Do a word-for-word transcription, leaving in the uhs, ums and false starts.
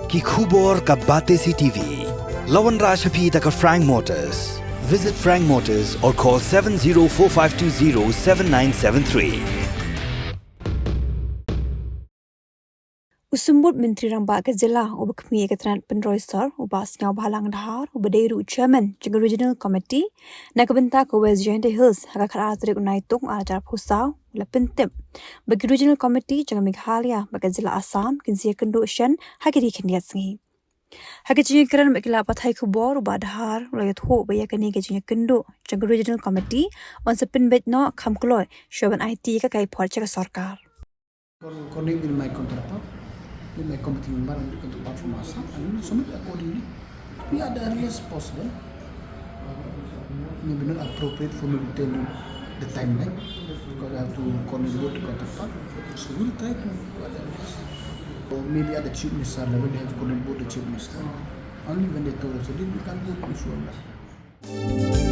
Ki khubor ka Batesi T V. La wanrah sha phi da ka Frank Motors. Visit Frank Motors or call seven zero four five two zero seven nine seven three. U Symbud Myntri Rangbah ka jylla uba khmih ïa ka tnat pynroi sor, u Bah Sniawbhalang Dhar, uba dei ruh u chairman jong ka Regional Committee na ka bynta ka West Jaintia Hills, ha ka khatar tarik u Naitung arhajar arphew saw, u la pyntip ba ki Regional Committee jong ka Meghalaya bad ka jylla Assam kin sa ïakynduh shen ha ki ri khyndiat sngi. Ha ka jingïakren bad ki lad pathai khubor, u Bah Dhar u la ïathuh ba ïa kane ka jingïakynduh jong ka Regional Committee yn sa pynbeit noh kham kloi shuwa ban aiti ïa ka kaiphod sha ka sorkar. Con-, coordinate with my counterpart, with my committee member and the counterpart from Assam, and we'll submit accordingly. Maybe at the earliest possible. Maybe not appropriate for me to tell you the timeline, because I have to coordinate both the counterpart. So we'll try to do at the earliest. Or maybe at the Chief Minister level, they have to coordinate both the Chief Minister. Only when they told us, so then we can go to Shillong.